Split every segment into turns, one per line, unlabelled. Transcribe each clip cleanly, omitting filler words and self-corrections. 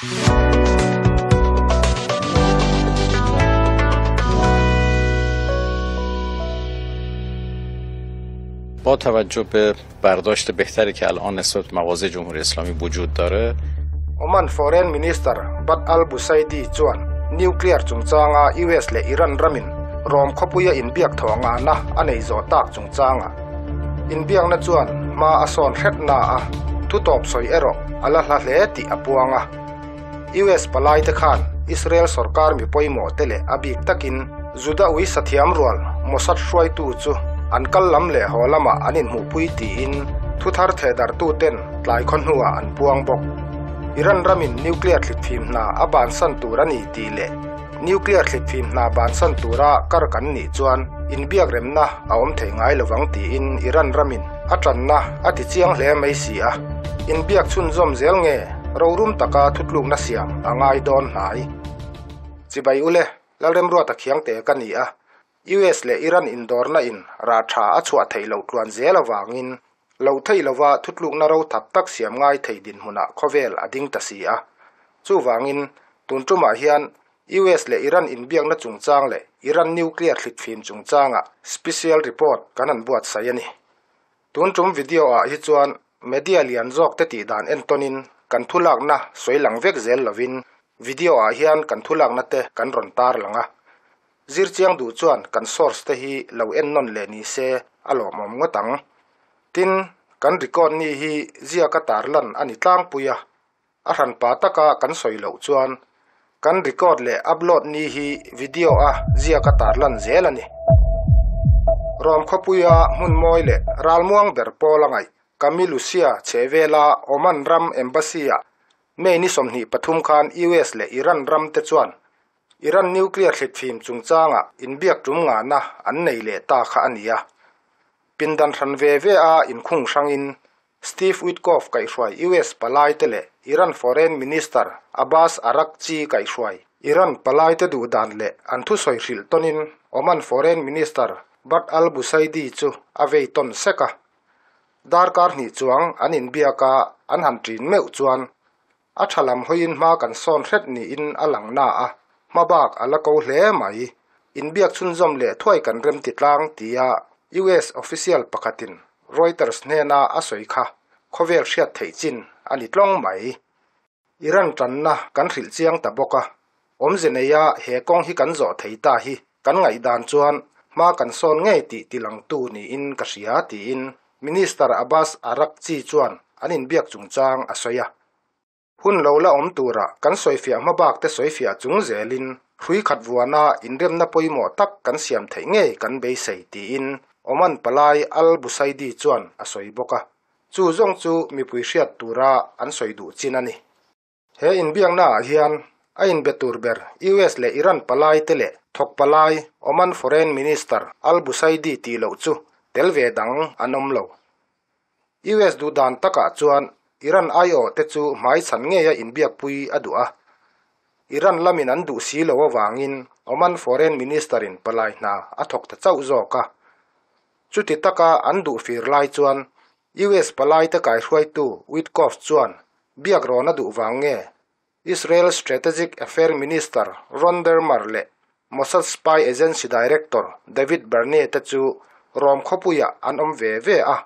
با توجه به برداشت بهتری که الان نسبت به مواضع جمهوری اسلامی وجود داره
Oman Foreign Minister Badr al-Busaidi chuan nuclear chungchanga US leh Iran ramin Rome khawpuia inbiak thawh ngahna a nei zawh tak chungchanga inbiakna chuan hma a sawn hret na a, thutawp sawi erawh a la hla hle tih a puang a. US palaite khan Israel sorkar mi pawimawh te leh a bik takin Juda ui sathiam rual Mossad hruaitu chu an kal lam leh haw lamah an inhmuhpui tiin thuthar thehdarhtuten tlai khaw hnuah an puang bawk. Iran ramin nuclear thlitfim hna a bansan tur a ni tih leh nuclear thlitfim hna bansan tura kar kan nih chuan inbiak remna a awm thei ngai lovang tiin Iran ramin a tanna a ti chiang hle mai si a, inbiak chhunzawm zel nge rorum taka thutlukna siam a ngai dawn hnai. Chibai ule, Lalremruata Khiangte ka ni a, US leh Iran indawrna in rah tha a chhuah theih loh tluan zel avangin lo theih lova thutlukna ro thap tak siam ngai thei dinhmunah khawvel a ding ta si a. Chuvangin, tun tumah hian US leh Iran inbiakna chungchang leh Iran nuclear thlitfim chungchangah special report kan han buatsaih a ni. Tun tum video ah hi chuan media lian zawk te tih dan entawnin kan thulakna sawi lang vek zel lovin video ah hian kan thulakna te kan rawn tar lang a. Zirchiang duh chuan kan source te hi lo en nawn leh ni se a lawmawm ngawt ang. Tin, kan record ni hi ziaka tarlan a ni tlangpui a. A hranpa taka kan sawi loh chuan kan record leh upload ni hi video a ziaka tarlan zel a ni. Rome khawpuia hmun mawi leh ralmuang ber pawl a ngaih Kamilusia chhehvela Oman ram embassy-ah May ni 23 khan US leh Iran ram te chuan Iran nuclear thlitfim chungchangah inbiak tum ngahna an nei leh ta kha a ni a. Pindan hran ve ve a inkhung hrangin Steve Witkoff kaihhruai US palaite leh Iran Foreign Minister Abbas Araghchi kaihhruai Iran palaite duh dan leh an thusawi hrilh tawnin Oman Foreign Minister Badr al-Busaidi chu a vei tawn sek a. Darkar hnih chuang an inbiak a, an han ṭin meuh chuan a ṭha lam hawiin hma kan sawn hret niin a lang na a, hma bak a la ko hle mai. Inbiak chhunzawm leh thuai kan rem ti tlang tia US official pakhatin Reuters hnena a sawi kha khawvel hriat theih chin a ni tlawng mai. Iran tanna kan hrilh chiang ta bawk a, awmze neia he kawng hi kan zawh thei ta hi kan ngaihdan chuan hma kan sawn ngei tih tilangtu niin ka hria tiin Minister Abbas Araghchi chuan an inbiak chungchang a sawi a. Hun lo la awm tura kan sawifiah hmabak te sawifiah chung zelin hrui khat vuana inremna pawimawh tak kan siam theih ngei kan beisei tiin Oman palai Al Busaidi chuan a sawi bawk a. Chu zawng chu mipui hriat tura an sawi duh chin a ni. He inbiakna ah hian a inbe tur ber US leh Iran palai te leh thawk palai Oman Foreign Minister Al Busaidi tih loh chu tel ve dang an awm lo. US duh dan takah chuan Iran aiawh te chu hmai chhan ngeia inbiakpui a duh a. Iran lamin an duh si lo avangin Oman Foreign Minister in palai hna a thawk ta chauh zawk a. Chuti taka an duh fir lai chuan US palaite kaihruaitu Witkoff chuan biak rawn a duh vang nge Israel Strategic Affair Minister Ron Dermer leh Mossad Spy Agency Director David Barnea te chu Rome khawpuiah an awm ve ve a.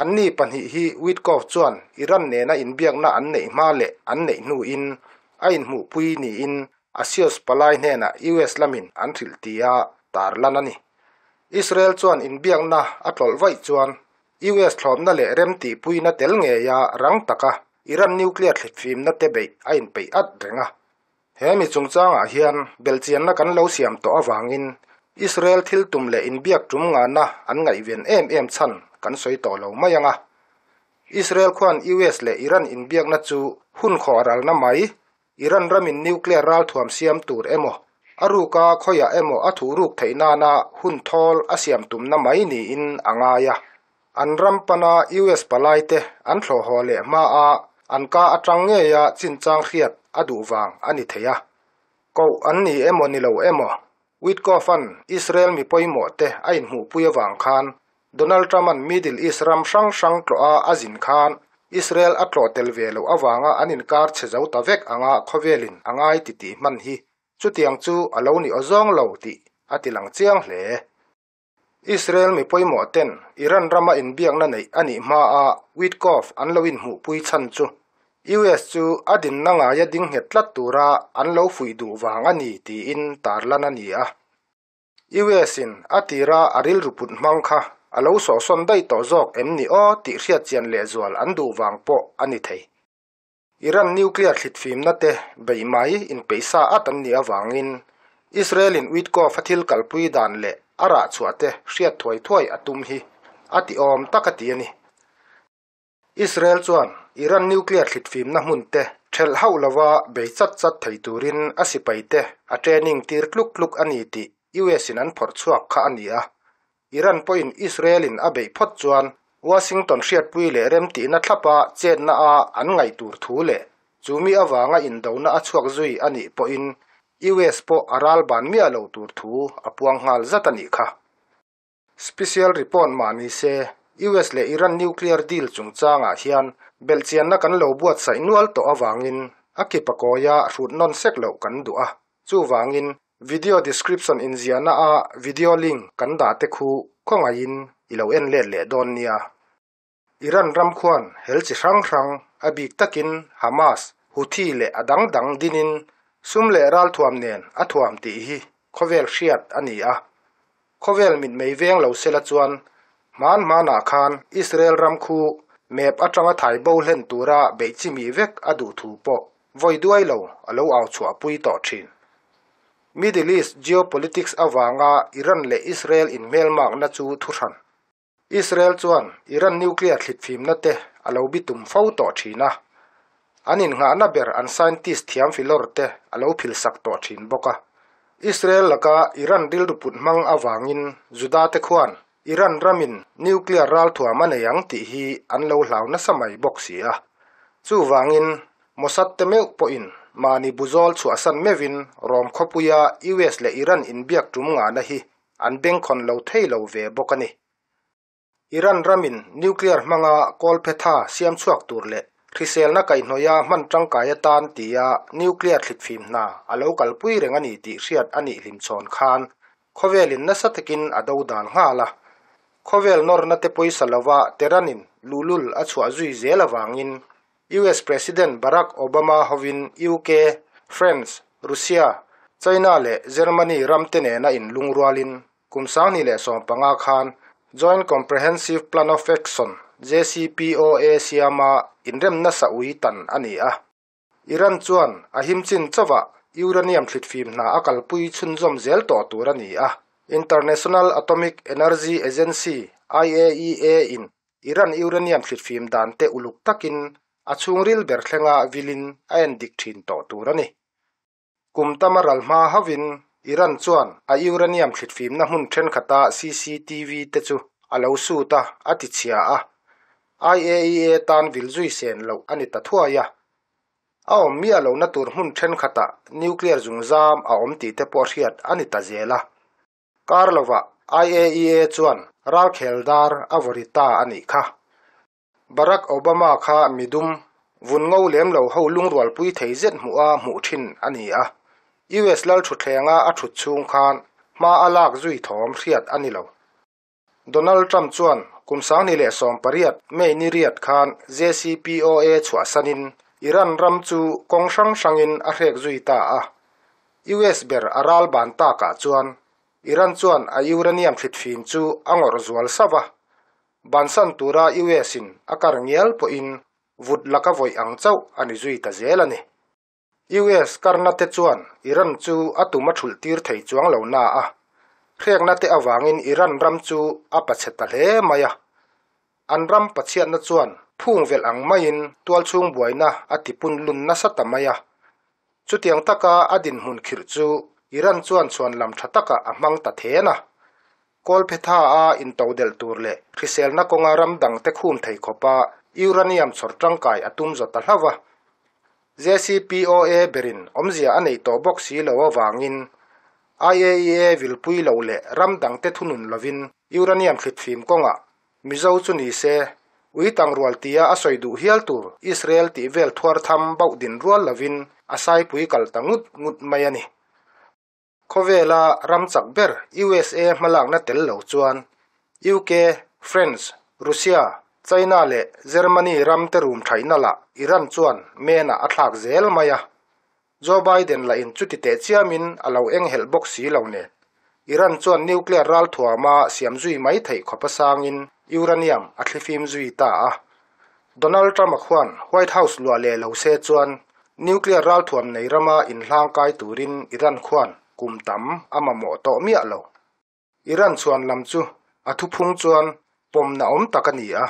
Anni pahnih hi Witkoff chuan Iran nena inbiakna an neih hma leh an neih hnuin a inhmuhpui niin Axios palai hnenah US lamin an hrilh tia tarlan a ni. Israel chuan inbiakna a tlawlh vaih chuan US thlawpna leh remtihpuina tel ngeia rang taka Iran nuclear thlitfimna te beih a inpeih at reng a. He mi chungchangah hian belhchianna kan lo siam tawh avangin Israel thil tum leh inbiak tum ngahna an ngaihven em em chhan kan sawi tawh lo mai ang a. Israel khuan US leh Iran inbiakna chu hun khawh ralna mai Iran ramin nuclear ralthuam siam tur emaw, a ruka khawiah emaw a thuh ruk theih nana hun thawl a siam tumna mai niin a ngai a. An ram pana US palaite an thlawh haw leh hmaa an ka atang ngeia chinchang hriat a duh vang a ni thei a. Koh an ni emaw ni lo emaw, Witkoff-a'n Israel mi pawimawh te a inhmuhpui avang khan Donald Trump-a'n Middle East ram hrang hrang tlawha a zin khan Israel a tlawh tel ve loh avanga an inkar chhe zo ta vek anga khawvelin a ngai titih hman hi chutiang chu a lo ni awzawng lo tih a tilang chiang hle. Israel mi pawimawh ten Iran rama inbiakna neih a nih hmaa Witkoff an lo inhmuhpui chhan chu US chu a dinna ngaia ding nghet tlat tura an lo fuih duh vang a ni tiin tarlan a ni a. US-in a tira a rilru put hmang kha a lo sawhsawn daih tawh zawk em ni aw tih hriatchian lehzual an duh vang pawh a ni thei. Iran nuclear thlitfimna te beih mai inpeihsa at an nih avangin Israel-in Witkoff a thil kalpui dan leh a rah chhuah te hriat thuai thuai a tum hi a ti awm tak a ti a ni. Israel chuan Iran nuclear thlitfimna hmun te thelh hauh lova bei chat chat thei turin a sipai te a training tir tluk tluk a ni tih US-in an phawrh chhuak kha a ni a. Iran pawhin Israel-in a beih phawt chuan Washington hriatpui leh remtihna thlapa chetna a an ngaih tur thu leh chumi avanga indona a chhuak zui a nih pawhin US pawh a ral ban miah lo tur thu a puang nghal zat a nih kha. Special report mah ni se, US leh Iran nuclear deal chungchangah hian belhchianna kan lo buatsaih nual tawh avangin a ki pakawia hrut nawn sek loh kan duh a. Chuvangin video description inziahna a video link kan dah te khu khawngaihin i lo en let leh dawn nia. Iran ram khuan hel chi hrang hrang a bik takin Hamas, Houthi leh a dang dang dinin sum leh ralthuam nen a thuam tih hi khawvel hriat a ni a. Khawvel mitmei veng lo sela chuan hman hmanah khan Israel ram khu map atanga thai bo hlen tura beih chimi vek a duh thu pawh vawi duai lo a lo au chhuahpui tawh thin. Middle East geopolitics avanga Iran leh Israel inhmelmakna chu thuhran. Israel chuan Iran nuclear thlitfimna te a lo bitum fo tawh thin a. An innghahna ber an scientist thiam filawr te a lo philsak tawh thin bawk a. Israel laka Iran rilru put hmang avangin Juda te khuan Iran ramin nuclear ralthuam a nei ang tih hi an lo hlau nasa mai bawk si a. Chuvangin Mossad te meuh pawhin mahni buzawl chhuahsan meuhin Rom khawpuia US leh Iran inbiak tum ngahna hi an bengkhawn lo thei lo ve bawk a ni. Iran ramin nuclear hmanga kawlphetha siam chhuak tur leh hriselna kaihhnawia hman tangkai atan tia nuclear thlitfim hna a lo kalpui reng a ni tih hriat a nih hlimchhawn khan khawvelin nasa takin a do dan nghal a. Khawvel nawrna te pawisa lova Tehran-in luhlul a chhuah zui zel avangin US President Barack Obama hovin UK, France, Russia, China leh Germany ramte nena inlungrualin kum 2015 khan Joint Comprehensive Plan of Action, JCPOA, siama inremna sa ui tan a ni a. Iran chuan a himchin chauhah uranium thlitfim hna a kalpui chhunzawm zel tawh tur a ni a. International Atomic Energy Agency, IAEA, in Iran uranium thlitfim dan te uluk takin a chhungril ber thlenga vilin a en dik thin tawh tur a ni. Kum tama ral hma hauhin Iran chuan a uranium thlitfimna hmun thenkhata CCTV te chu a lo sut a, a ti chhia a. IAEA tan vil zui sen loh a ni ta thuai a. A awm miah lohna tur hmun thenkhata nuclear zungzam a awm tih te pawh hriat a ni ta zel a. Kar lovah IAEA chuan ralkhel dar a vaw ri ta a nih kha. Barack Obama kha midum vun ngo lem lo ho lungrualpui thei zet hmuh a hmuh thin a ni a. US lal thuthlenga a thut chhung khan hma a lak zui thawm hriat a ni lo. Donald Trump chuan kum 2018 May ni riat khan JCPOA chhuahsanin Iran ram chu kawng hrang hrangin a hrek zui ta a. US ber a ral ban takah chuan Iran chuan a uranium thlitfim chu a ngawrh zual sauh a. Bansan tura US-in a kar ngial pawhin vut laka vawih ang chauh a ni zui ta zel a ni. US karna te chuan Iran chu a tum a thulh tir thei chuang lo na a. Hrekna te avangin Iran ram chu a pachhe ta hle mai a. An ram pachhiatna chuan phung velh ang maiin tualchhung buaina a tipun lun nasa ta mai a. Chutiang taka a dinhmun khirh chu Iran chuan chhuan lam tha takah a hmang ta then a. Kawlphetha a intodelh tur leh hriselna kawnga ram dangte khum thei khawpa uranium chhawr tangkai a tum zawt ta hlauh a. JCPOA berin awmzia a neih tawh bawk si lo avangin IAEA vilpui lo leh ram dangte thunun lovin uranium thlitfim kawngah Mizo chu ni se Ui tangrual tia a sawi duh hial tur Israel tih vel thuar tham bauh din rual lovin a saipui kal ta ngut ngut mai a ni. Khawvela ram chak ber USA hmalakna tel lo chuan UK, France, Russia, China leh Germany ram te rum thaihna lah Iran chuan menah a thlak zel mai a. Joe Biden lah in chuti teh chiamin a lo enghelh bawk si lo nen, Iran chuan nuclear ralthuama siam zui mai theih khawp a sangin uranium a thlifim zui ta a. Donald Trump-a khuan White House luah leh lo se chuan nuclear ralthuam nei rama inhlangkai turin Iran khuan kum tam a mamawh tawh miah lo. Iran chhuan lam chu a thuphung chuan pawmna awm tak a ni a.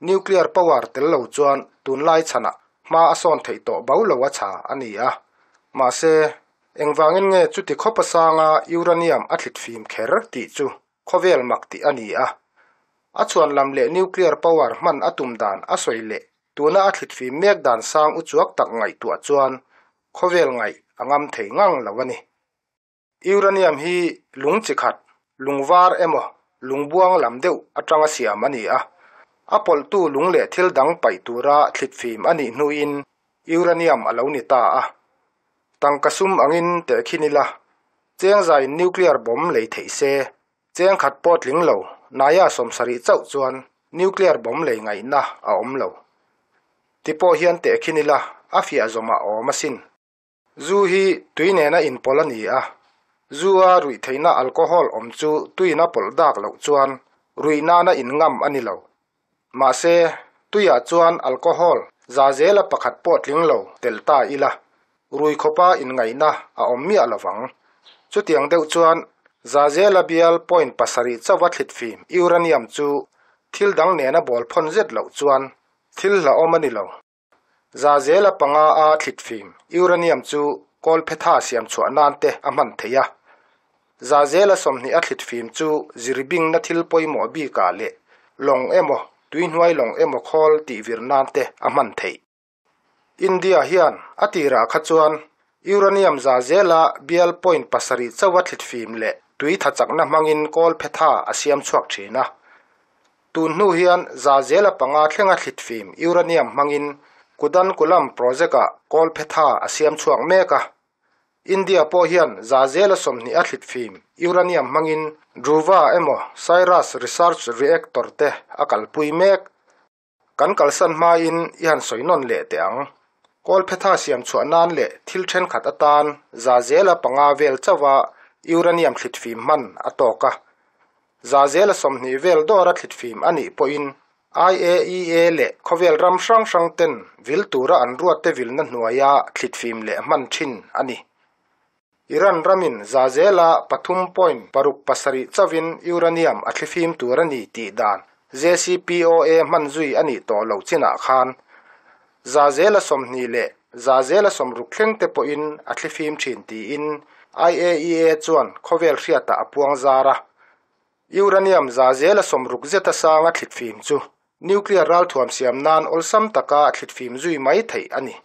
Nuclear power tel lo chuan tunlai chhanah hma a sawn theih tawh bo lo a chha a ni a. Mahse, engvangin nge chuti khawp a sanga uranium a thlit fim kher tih chu khawvel mak tih a ni a. A chhuan lam leh nuclear power hman a tum dan a sawi leh tuna a thlit fim mek dan sang uchuak tak ngaihtuah chuan khawvel ngaih a ngam thei ngang lo a ni. Uranium hi lung chi khat, lung var emaw lung buang lam deuh atanga siam a ni a. A pawlhtu lung leh thil dang paih tura thlit fim a nih hnuin uranium a lo ni ta a. Tangka sum angin tehkhin ila, cheng zaiin nuclear bomb lei theih se, cheng khat pawh tling lo, naia 70 chauh chuan nuclear bomb lei ngaihna a awm lo. Ti pawh hian tehkhin ila, a fiah zawmah awm asin. Zu hi tui nena inpawlh a ni a, zu a ruih theihna alcohol awm chu tuiin a pawlh dak loh chuan ruih nana inngam a ni lo. Mahse, tuiah chuan alcohol za zela pakhat pawh tling lo tel ta ila, rui khawpa inngaihna a awm miah lovang. Chutiang deuh chuan za zela bial point pasarih chauha thlit fim uranium chu thil dang nena bawl phawn zet loh chuan thil hlauhawm a ni lo. Za zela panga a thlit fim uranium chu kawlphetha siam chhuah nan te a hman theih a. Za zela 20 a thlit fim chu zirbingna thil pawimawh bikah leh lawng emaw tuihnuai lawng emaw khawl tih vir nan te a hman theih. India hian a tirah kha chuan uranium za zela bial point pasarih chauha thlit fim leh tui tha chakna hmangin kawlphetha a siam chhuak thin a. Tun hnu hian za zela panga thlenga thlit fim uranium hmangin Kudankulam project-ah kawlphetha a siam chhuak mek a. India pawh hian za zela 20 a thlit fim uranium hmangin Dhruva emaw Cyrus Research Reactor te a kalpui mek. Kan kalsan hmain i han sawi nawn leh teh ang. Kawlphetha siam chhuah nan leh thil thenkhat atan za zela panga vel chauha uranium thlit fim hman a tawk a. Za zela 20 vel dawra thlit fim a nih pawhin IAEA leh khawvel ram hrang hrang ten vil tura an ruat te vilna hnuaia thlit fim leh hman thin a ni. Iran ramin za zela 3.67 chauhin uranium a thlifim tur a ni tih dan JCPOA hman zui a nih tawh loh chinah khan za zela 20 leh za zela 60 thleng te pawhin a thlifim thin tiin IAEA chuan khawvel hriatah a puang zar a. Uranium za zela 60 zeta sanga thlit fim chu nuclear ralthuam siam nan awlsam taka thlit fim zui mai theih a ni.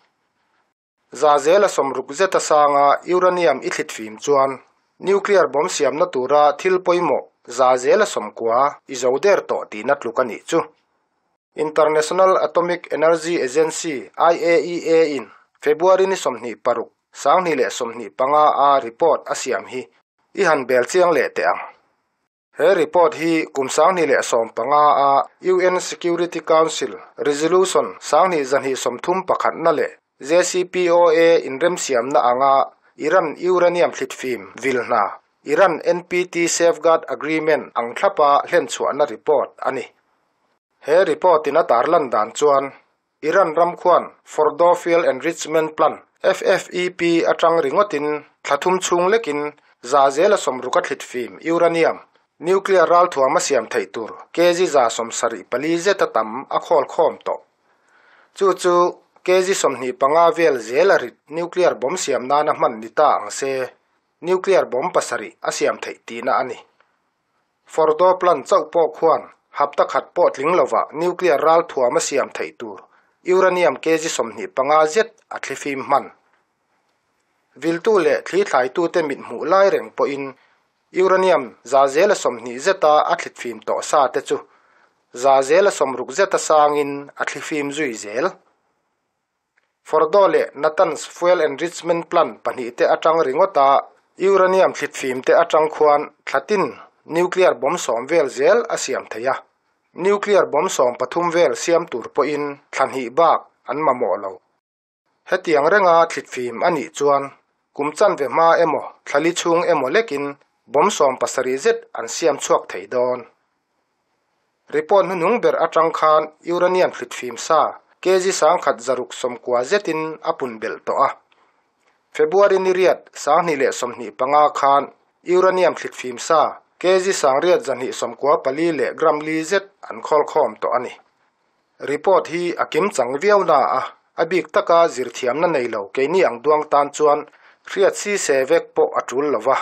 Za zela 60 zeta sanga uranium i thlit fim chuan nuclear bomb siamna tura thil pawimawh za zela 90 i zo der tawh tihna tluk a nih chu. International Atomic Energy Agency IAEA in February ni 26 2025 a report a siam hi i han bel chiang leh teh ang. He report hi kum 2015 a UN Security Council Resolution 2231 na leh JCPOA inrem siamna anga Iran uranium thlit fim vilna Iran NPT Safeguard Agreement ang thlapa hlen chhuahna report a ni. He report in a tarlan dan chuan Iran ram khuan Fordo Fuel Enrichment Plant FFEP atang ringotin thlathum chung lekin za zela 60 a thlit fim uranium nuclear ralthuam a siam thei tur kg za 74 zeta tam a khawl khawm tawh. Chu chu kg 25 vel zela rit nuclear bomb siam nana hman ni ta ang se nuclear bomb pasarih a siam theih tihna a ni. Fordo plant chauh pawh khuan hapta khat pawh tling lova nuclear ralthuam a siam theih tur uranium kg 25 zet a thlifim hman. Viltu leh thli thlaitu te mit hmuh lai reng pawhin uranium za zela 20 zeta a thlit fim tawh sa te chu Za zela 60 zeta sangin a thlifim zui zel. Fordo leh Natanz Fuel Enrichment Plant pahnihte atang ringawta uranium thlitfim te atang khuan thlatin nuclear bomb 10 vel zel a siam thei a. Nuclear bomb 13 vel siam tur pawhin thlanhnih bak an mamawh lo. Hetiang renga thlitfim anih chuan kum chanve hma emaw thlali chhung emaw lekin bomb 17 zet an siam chhuak thei dawn. Report hnunung ber atang khan uranium thlitfim sa kg 1,690 zetin a pun bel tawh a. February ni riat 2025 khan uranium thlitfim sa kg 8,294 leh gram li zet an khawl khawm tawh ani. Report hi a kim chang viau na a, a bik taka zirthiamna nei lo keini ang duang tan chuan hriat si se vek pawh a tul lova.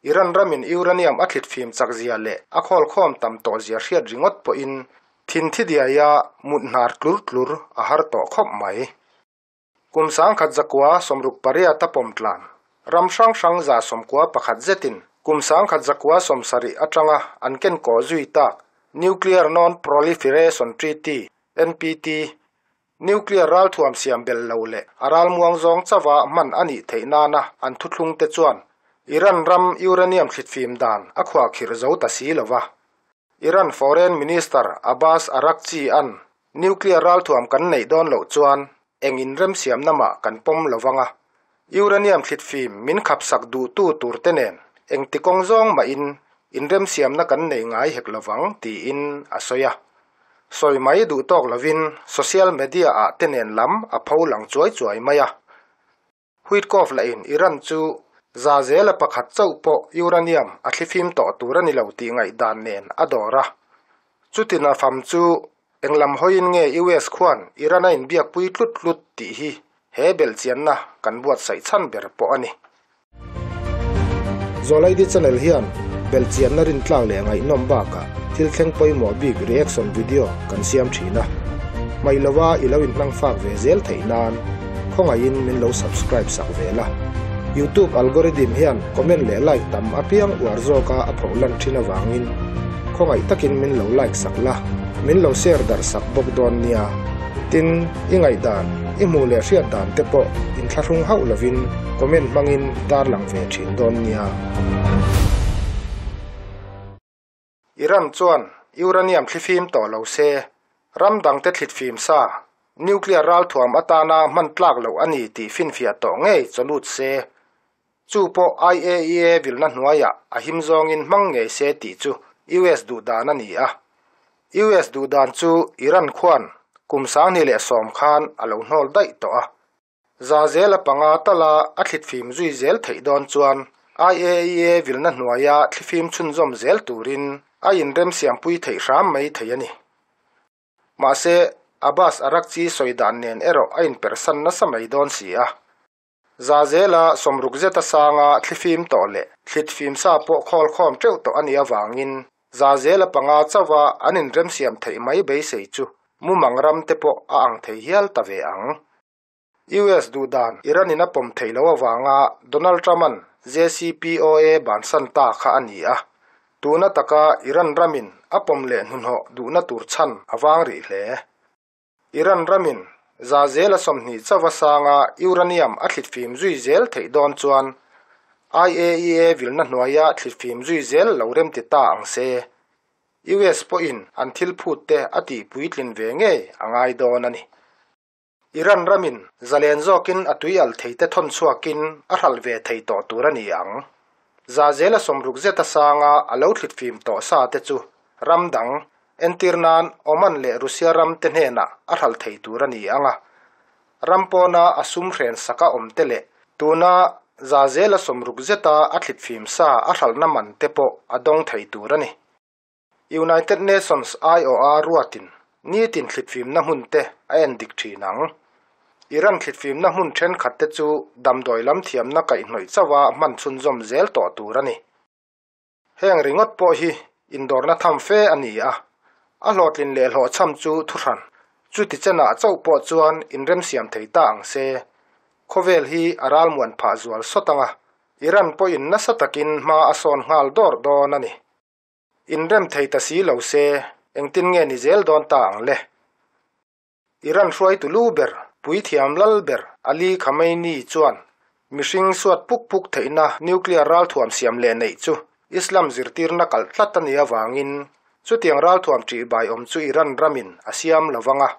Iran ramin uranium a thlitfim chak zia leh a khawl khawm tam tawh zia hriat ringawt pawhin thin thi diaia mut hnar tlur tlur a har tawh khawp mai. Kum 1968 a pawm tlan. Ram hrang hrang 91 zetin kum 1970 atanga an ken ko zui tak Nuclear Non-Proliferation Treaty NPT Nuclear ral thuam siam bel lo leh aral muang zawng chawa man ani theih nana an thuthlung te chuan Iran ram uranium thlitfim dan a khua khir zo ta si lova. Iran Foreign Minister Abbas Araghchi an nuclear ral thuam kan nei dawn lo chuan engin rem siam nama kan pawm lovanga. Uranium thlitfim min khap sak du tu tur te nen eng tikawng zawng ma in inrem siam na kan nei ngai hek lovang ti in a soya. Soi mai du tok lovin social media a tenen lam a pho lang chuai chuai maya. Huitkof la in Iran chu za zela pakhat chau pawh uranium a thlifim tawh tur ani lo ti ngai dan nen a dawra. Chutina fam chu englam hoin nge US khuan Iran a in biak pui tlut tlut ti hi he bel chian na kan buat sai chan ber pawh ani. Zolaidi channel hian bel chian na rin tlang leh ngai nom baka thil thleng pawimawh bik reaction video kan siam thina. Mai lowa i lo in hmang fak ve zel thei nan khawngaihin min lo subscribe sak ve la. YouTube algorithm hian comment leh like tam apiang uar zawka a pho lan thin awangin khawngaih takin min lo like sak la, min lo share dar sak bawk dawn nia. Tin i ngaih dan i hmu leh hriat dan te pawh in thlahrung hauh lovin comment hmangin dar lang ve thin dawn nia. Iran chuan uranium thlifim tawh lo se ram dang te thlitfim sa nuclear ral thuam atana hman tlak lo ani ti finfia tawh ngei chawlut se. Chu pawh IAEA vilna hnuaiah a him zawngin hmang ngei se tih chu US duh dan ani a. US duh dan chu Iran khuan kum 2010 khan a lo hnawl daih tawh a. Za zela panga tala a thlitfim zui zel theih dawn chuan IAEA vilna hnuaia thlifim chhunzawm zel turin a inrem siampui theih hram mai thei ani. Mahse Abbas Araghchi sawi dan nen erawh a inpersan nasa mai dawn si a. Za zela 60 zeta sanga thlifim tawh leh thlitfim sa pawh khawl khawm teuh tawh ani awangin za zela panga chawa an inrem siam theih mai beisei chu mumang ram te pawh a ang thei hial ta ve ang. US duh dan Iran in a pawm thei lo awanga Donald Trump an JCPOA bansan ta kha ani a. Tuna taka Iran ramin a pawm leh hnuhnawh duhna tur chhan awang rih hle. Iran ramin za zela 20 chawa sanga uranium a thlitfim zui zel theih dawn chuan IAEA vilna hnuaia thlitfim zui zel lo rem ti ta ang se. US pawhin an thil phut te a tih puitlin ve ngei a ngai dawn ani. Iran ramin zalen zawkin a tui al thei te thawn chhuakin a hral ve thei tawh tur ani ang. Za zela 60 zeta sanga a lo thlitfim tawh sa te chu ram dang entirnan Oman leh Russia ram te hnenah a hral thei tur ani anga. Ram pawna a sum hren saka awm te leh tuna za zela 60 zeta a thlitfim sa a hralna man te pawh a dawng thei tur ani. United Nations IOR ruatin nitin thlitfim na hmun te a en dik thin ang. Iran thlitfim na hmun then khat te chu damdawi lam thiam na kaih hnawih chawa hman chhunzawm zel tawh tur ani. Heng ringawt pawh hi indawrna tham fe ani a. A hlawhtlin leh hlawh cham chu thuhran. Chuti chenah chauh pawh chuan inrem siam thei ta ang se. Khawvel hi a ral muan phah zual sawtanga. Iran pawhin nasa takin hma a sawn nghal dawr dawn ani. Inrem thei ta si lo se Engtin nge ni zel dawn ta ang le? Iran hruaitu lu ber, puithiam lal ber Ali Khamenei chuan mihring suat puk puk theihna nuclear ralthuam siam leh neih chu Islam zirtirna kalh tlat a nih avangin chutiang ralthuam ṭihbai awm chu Iran ramin a siam lovang a,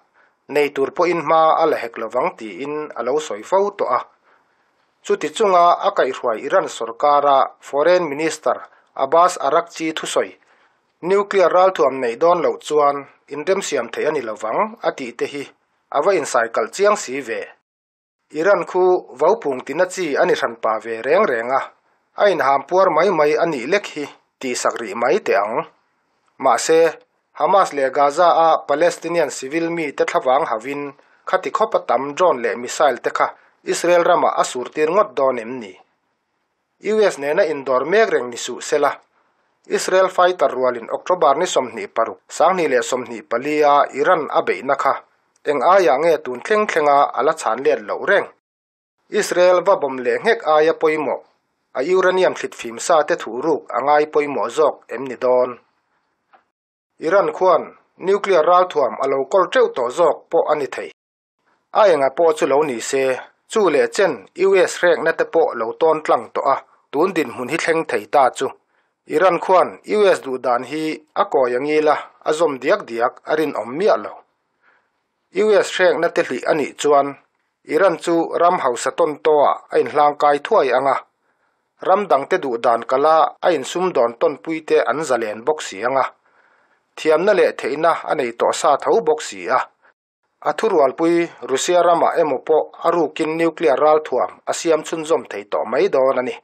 nei tur pawhin hma a la hek lovang tiin a lo sawi fo tawh a. Chuti chunga a kaihhruai Iran sorkara Foreign Minister Abbas Araghchi thusawi Nuclear ralthuam neih dawn loh chuan inremsiam theih a ni lovang a tih te hi a va insaikal chiang si ve. Iran khu vaupung tina chi a ni hranpa ve reng reng a, a inham puar mai mai a nih lek hi tihsak rih mai teh ang. Mahse, Hamas leh Gaza-a Palestinian civil mite thlavang hauhin khati khawpa tam drone leh missile te kha Israel ramah a surtir ngawt dawn em ni? US nena indawr mek reng ni suh sela, Israel fighter rualin October ni 26, 2024 a Iran a beihna kha eng aiah nge tun thleng thlenga a la chhan let loh reng? Israel va bawm leh nghek aia pawimawh, a uranium thlitfim sa te thuhruk a ngai pawimawh zawk em ni dawn? Iran khuan nuclear ralthuam a lo kawl teuh tawh zawk pawh a ni thei. A enga pawh chu lo ni se, chu leh chen US hrekna te pawh lo tawn tlang tawh a, tun dinhmun hi thleng thei ta chu. Iran khuan US duh dan hi a kawi a ngil a, a zawm diak diak a rinawm miah lo. US hrekna te hlih a nih chuan Iran chu ram hausa tawn tawhah a inhlangkai thuai ang a, ram dangte duh dan kala a insumdawn tawnpuite an zalen bawk si ang a, thiamna leh theihna a nei tawh sa tho bawk si a. A thurualpui Russia ramah emaw pawh a rukin nuclear ralthuam a siam chhunzawm thei tawh mai dawn a ni.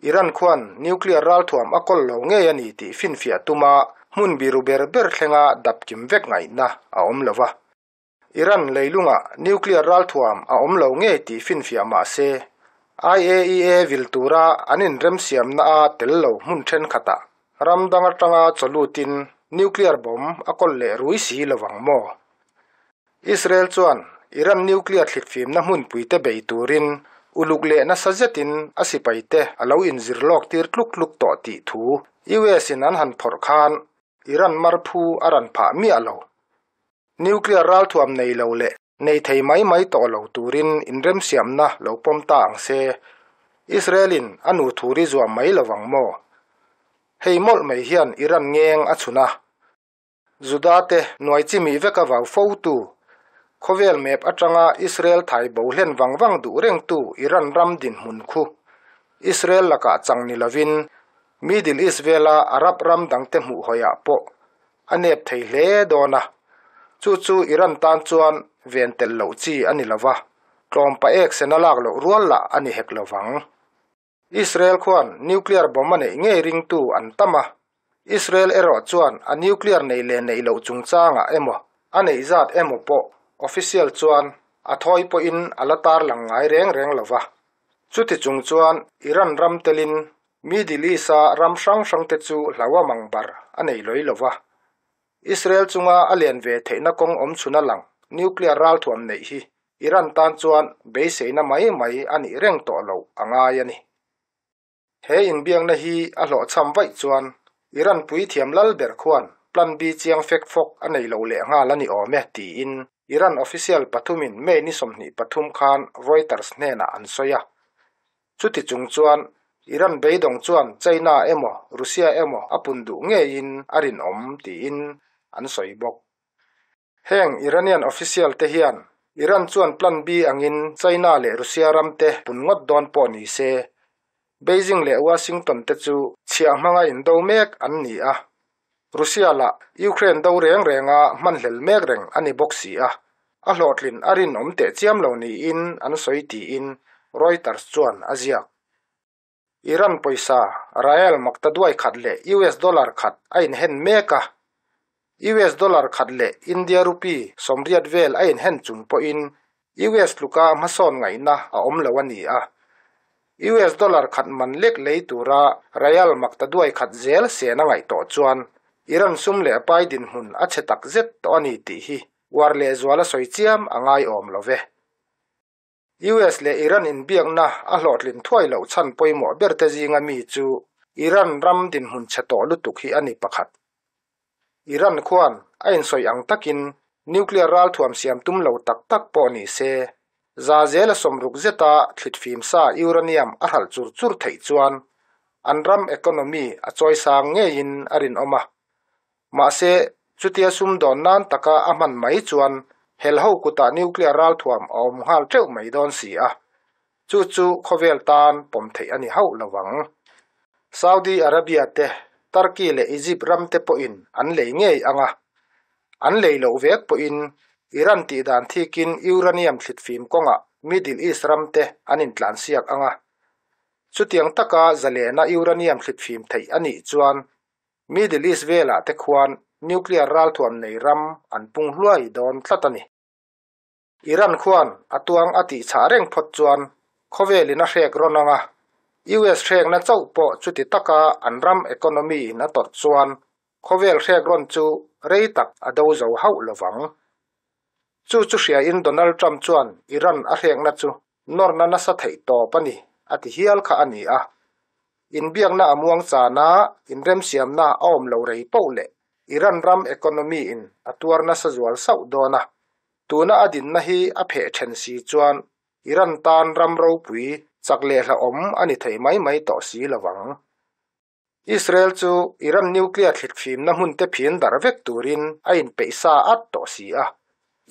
Iran khuan nuclear ralthuam a kawl lo ngei a ni tih finfiah tuma hmun biru ber ber thlenga dapkim vek ngaihna a awm lo va. Iran leilungah nuclear ralthuam a awm lo ngei tih finfiah mah se, IAEA vil tura an inremsiamna a tel lo hmun thenkhatah Ram dang atanga chawlutin nuclear bomb a kawl leh rui si lo vang maw? Israel chuan Iran nuclear thlitfimna hmunpuite bei turin uluk leh nasa zetin a sipaite a lo inzir lawk tir tluk tluk tawh tih thu US in an han phawrh khan Iran marphu a ran phah miah lo. Nuclear ralthuam nei lo leh nei thei mai mai tawh lo turin inremsiamna lo pawm ta ang se, Israel-in a nu thuri zuam mai lo vang maw? Hei mawlh mai hian Iran ngeng a chhun a. Juda te nuai chimih veka vau fotu, khawvel map atanga Israel thai bo hlen vang vang duh rengtu Iran ram dinhmun khu Israel lakah chang ni lovin Middle East vela Arab ram dangte hmuh hawiah pawh a nep thei hle dawn a, chu chu Iran tan chuan ven tel loh chi a ni lo va, tlawm pa ek sena lak loh rual lah a ni hek lo vang. Israel khuan nuclear bomb a neih ngei ringtu an tam a, Israel erawh chuan a nuclear neih leh neih loh chungchangah emaw a neih zat emaw pawh official chuan a thawi pawhin a la tarlang ngai reng reng lo va. Chuti chung chuan Iran ram telin Middle East-a ram hrang hrangte chu hlauha mang bar a nei lawih lo va. Israel chunga a len ve theihna kawng awm chhun a lang nuclear ralthuam neih hi Iran tan chuan beiseina mai mai a nih reng tawh loh a ngai a ni. He inbiakna hi a hlawhchham vaih chuan Iran puithiam lal ber khuan Plan B chiang fek fawk a nei lo lehnghal a ni awm e tiin Iran official pathumin May ni 23 khan Reuters hnenah an sawi a. Chuti chung chuan Iran beidawng chuan China emaw Russia emaw a pun duh ngeiin a rinawm tiin an sawi bawk. Heng Iranian official te hian Iran chuan Plan B angin China leh Russia ram te pun ngawt dawn pawh ni se, Beijing leh Washington te chu chhiah hmanga indo mek an ni a, Russia lah Ukraine do reng renga hmanhlel mek reng a ni bawk si a, a hlawhtlin a rinawm teh chiam lo niin an sawi tiin Reuters chuan a ziak. Iran pawisa Rial makta duai khat leh US dollar khat a inhen mek a, US dollar khat leh India rupee 80 vel a inhen chung pawhin US tluka hmasawn ngaihna a awm lo a ni a. US dollar khat man lek lei tura Rial makta duai khat zel sen a ngaih tawh chuan Iran sum leh pai dinhmun a chhe tak zet tawh a ni tih hi uar lehzual a sawi chiam a ngaiawm lo ve. US leh Iran inbiakna a hlawhtlin thuai loh chhan pawimawh berte zinga mi chu Iran ram dinhmun chhe tawh lutuk hi a ni pakhat. Iran khuan a insawi ang takin nuclear ralthuam siam tum lo tak tak pawh ni se, 60% zeta thlitfim sa uranium a hralh chur chur theih chuan an ram economy a chawisang ngeiin a rinawm a. Mahse, chutia sumdawn nan taka a hman mai chuan helho kutah nuclear ralthuam a awm nghal teuh mai dawn si a. Chu chu khawvel tan pawm theih a ni hauh lovang. Saudi Arabia te, Turkey leh Egypt ram te pawhin an lei ngei ang a. An lei loh vek pawhin Iran tih dan thikin uranium thlitfim kawngah Middle East ram te an intlansiak ang a. Chutiang taka zalena uranium thlitfim theih a nih chuan Middle East velah te khuan nuclear ralthuam nei ram an pung hluai dawn tlat a ni. Iran khuan a tuang a tih chhah reng phawt chuan khawvelin a hrek rawn ang a, US hrekna chauh pawh chuti taka an ram economy in a tawrh chuan khawvel hrek rawn chu rei tak a do zo hauh lovang. Chu chu hriain Donald Trump chuan Iran a hrekna chu nawrna nasa theih tawp a ni a ti hial kha a ni a. Inbiakna a muang chana inremsiamna a awm lo rei poh leh Iran ram economy in a tuar nasa zual sauh dawn a. Tuna a dinna hi a pheh then si chuan Iran tan ram ropui chak leh hlauhawm a ni thei mai mai tawh si lovang. Israel chu Iran nuclear thlitfimna hmun te phin darh vek turin a inpeih sa at tawh si a.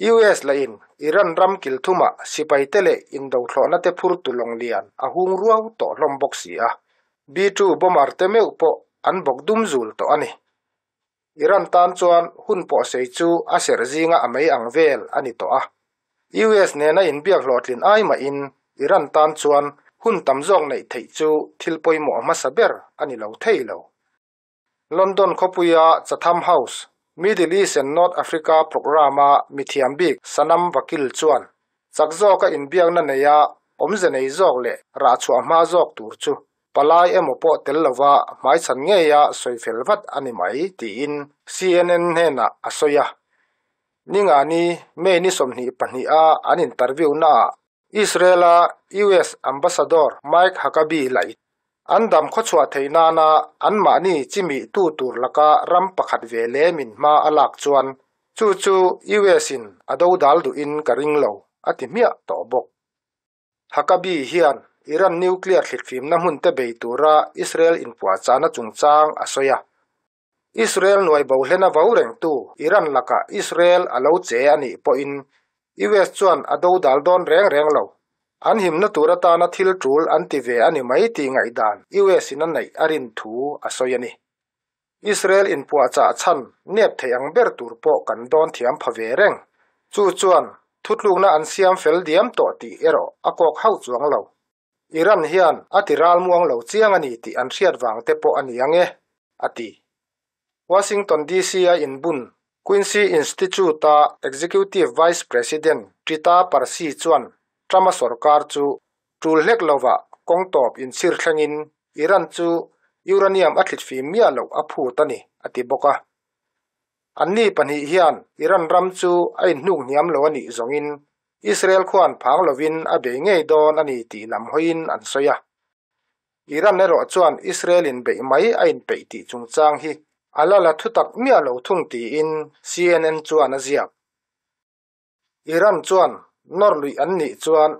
US lahin Iran ram kil thumah sipai te leh indothlawhna te phur tu lawng lian a hung ruau tawh hlawm bawk si a. B-2 bomber te meuh pawh an bawk dum zul tawh a ni. Iran tan chuan hun pawh sei chu a serh zinga a mei ang vel a ni tawh a. US nena inbiak hlawhtlin ai mahin Iran tan chuan hun tam zawk neih theih chu thil pawimawh hmasa ber a ni lo thei lo. London khawpuia Chatham House, Middle East and North Africa programme-a mithiam bik Sanam Vakil chuan chak zawka inbiakna neia awmze nei zawk leh rahchhuah hma zawk tur chu palai emaw pawh tel lova hmaichhan ngeia sawi fel vat a ni mai tiin CNN hnenah a sawi a. Ningani May ni 22 a an interview naah Israel-a US Ambassador Mike Huckabee laih an dam khawchhuah theih nana anmahni chimi tu tur laka ram pakhat ve leh min hma a lak chuan chu chu US in a do dal duhin ka ring lo a ti hmiah tawh bawk. Huckabee hian Iran nuclear thlitfimna hmun te bei tura Israel inpuahchahna chungchang a sawi a. Israel nuai bo hlena vo reng tu Iran laka Israel a lo che a nih pawhin US chuan a do dal dawn reng reng lo. An himna tur atana thil tul an ti ve a ni mai tih ngaihdan US in a neih a rin thu a sawi a ni. Israel inpuahchah chhan nep thei ang ber tur pawh kan dawn thiam pha ve reng. Chu chuan thutlukna an siam fel diam tawh tih erawh a kawk hauh chuang lo. Iran hian a ti ral muang lo chiang a ni tih an hriat vang te pawh a ni ang e, a ti. Washington DC a inbun Quincy Institute-a Executive Vice President Trita Parsi chuan Trump-a sorkar chu tul hlek lovah kawng tawp inchhir thlengin Iran chu uranium a thlitfim miah loh a phut a ni, a ti bawk a. Anni pahnih hian Iran ram chu a inhnuk hniam lo a nih zawngin Israel khuan phang lovin a bei ngei dawn a ni tih lam hawiin an sawi a. Iran erawh chuan Israel in beih mai a inpeih tih chungchang hi a la la thutak miah lo thung tiin CNN chuan a ziak. Iran chuan nawr luih an nih chuan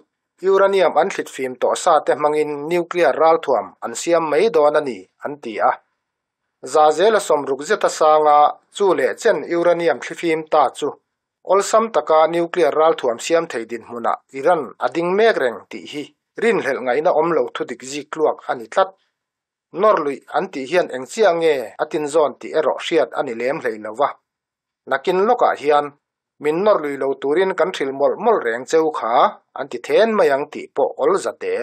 uranium an thlitfim tawh sa te hmangin nuclear ralthuam an siam mai dawn a ni an ti a. 60% zeta sanga chu leh chen uranium thlifim ta chu awlsam taka nuclear ralthuam siam thei dinhmunah Iran a ding mek reng tih hi rin hlelh ngaihna awm lo thudik zik tluak a ni tlat. Nawr luih an tih hian eng chiah nge a tin zawn tih erawh hriat a ni lem hlei lova. Nakin lawkah hian min nawr lui lo turin kan hril mawlh mawlh reng cheu kha an ti then mai ang tih pawh awl zate.